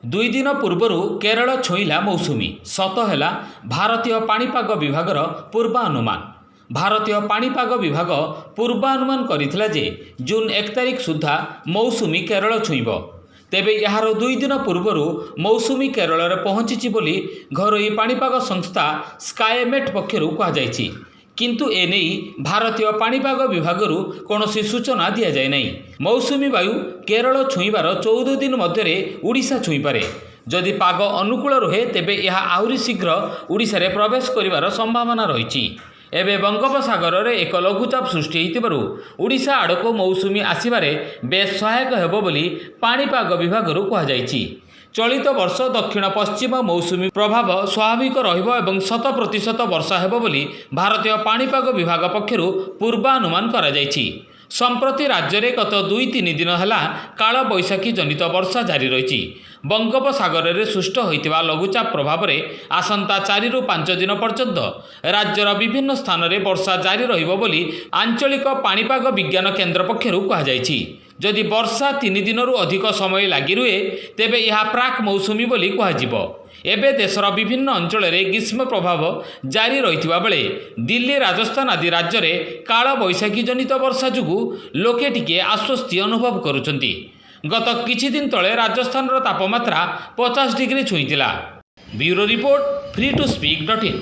2 ଦିନ ପୂର୍ବରୁ କେରଳ ଛୁଇଁଲା ମୌସୁମୀ। ସତ ହେଲା ଭାରତୀୟ ପାଣିପାଗ ବିଭାଗର ପୂର୍ବାନୁମାନ। ଭାରତୀୟ ପାଣିପାଗ ବିଭାଗ ପୂର୍ବାନୁମାନ କରିଥିଲା ଯେ ଜୁନ୍ 1 ତାରିଖ ସୁଦ୍ଧା ମୌସୁମୀ କେରଳ ଛୁଇଁବ। ତେବେ ଏହାର 2 ଦିନ ପୂର୍ବରୁ ମୌସୁମୀ କେରଳରେ ପହଞ୍ଚିଛି ବୋଲି ଘରୋଇ ପାଣିପାଗ ସଂସ୍ଥା ସ୍କାଏମେଟ୍ ପକ୍ଷରୁ କୁହାଯାଇଛି। କିନ୍ତୁ ଏନେଇ ଭାରତୀୟ ପାଣିପାଗ ବିଭାଗରୁ କୌଣସି ସୂଚନା ଦିଆଯାଇନାହିଁ। ମୌସୁମୀ ବାୟୁ କେରଳ ଛୁଇଁବାର 14 ଦିନ ମଧ୍ୟରେ ଓଡ଼ିଶା ଛୁଇଁପାରେ। ଯଦି ପାଗ ଅନୁକୂଳ ରୁହେ, ତେବେ ଏହା ଆହୁରି ଶୀଘ୍ର ଓଡ଼ିଶାରେ ପ୍ରବେଶ କରିବାର ସମ୍ଭାବନା ରହିଛି। ଏବେ ବଙ୍ଗୋପସାଗରରେ ଏକ ଲଘୁଚାପ ସୃଷ୍ଟି ହୋଇଥିବାରୁ ଓଡ଼ିଶା ଆଡ଼କୁ ମୌସୁମୀ ଆସିବାରେ ବେଶ୍ ସହାୟକ ହେବ ବୋଲି ପାଣିପାଗ ବିଭାଗରୁ କୁହାଯାଇଛି। ଚଳିତ ବର୍ଷ ଦକ୍ଷିଣ ପଶ୍ଚିମ ମୌସୁମୀ ପ୍ରଭାବ ସ୍ୱାଭାବିକ ରହିବ ଏବଂ 100% ବର୍ଷା ହେବ ବୋଲି ଭାରତୀୟ ପାଣିପାଗ ବିଭାଗ ପକ୍ଷରୁ ପୂର୍ବାନୁମାନ କରାଯାଇଛି। ସମ୍ପ୍ରତି ରାଜ୍ୟରେ ଗତ 2-3 ଦିନ ହେଲା କାଳବୈଶାଖୀ ଜନିତ ବର୍ଷା ଜାରି ରହିଛି। ବଙ୍ଗୋପସାଗରରେ ସୃଷ୍ଟ ହୋଇଥିବା ଲଘୁଚାପ ପ୍ରଭାବରେ ଆସନ୍ତା 4ରୁ 5 ଦିନ ପର୍ଯ୍ୟନ୍ତ ରାଜ୍ୟର ବିଭିନ୍ନ ସ୍ଥାନରେ ବର୍ଷା ଜାରି ରହିବ ବୋଲି ଆଞ୍ଚଳିକ ପାଣିପାଗ ବିଜ୍ଞାନ କେନ୍ଦ୍ର ପକ୍ଷରୁ କୁହାଯାଇଛି। ଯଦି ବର୍ଷା 3 ଦିନରୁ ଅଧିକ ସମୟ ଲାଗି ରୁହେ, ତେବେ ଏହା ପ୍ରାକ୍ ମୌସୁମୀ ବୋଲି କୁହାଯିବ। ଏବେ ଦେଶର ବିଭିନ୍ନ ଅଞ୍ଚଳରେ ଗ୍ରୀଷ୍ମ ପ୍ରଭାବ ଜାରି ରହିଥିବା ବେଳେ ଦିଲ୍ଲୀ, ରାଜସ୍ଥାନ ଆଦି ରାଜ୍ୟରେ କାଳବୈଶାଖୀ ଜନିତ ବର୍ଷା ଯୋଗୁଁ ଲୋକେ ଟିକିଏ ଆଶ୍ୱସ୍ତି ଅନୁଭବ କରୁଛନ୍ତି। ଗତ କିଛି ଦିନ ତଳେ ରାଜସ୍ଥାନର ତାପମାତ୍ରା 50 degree ଛୁଇଁଥିଲା। Bureau report, Free To Speak dot in.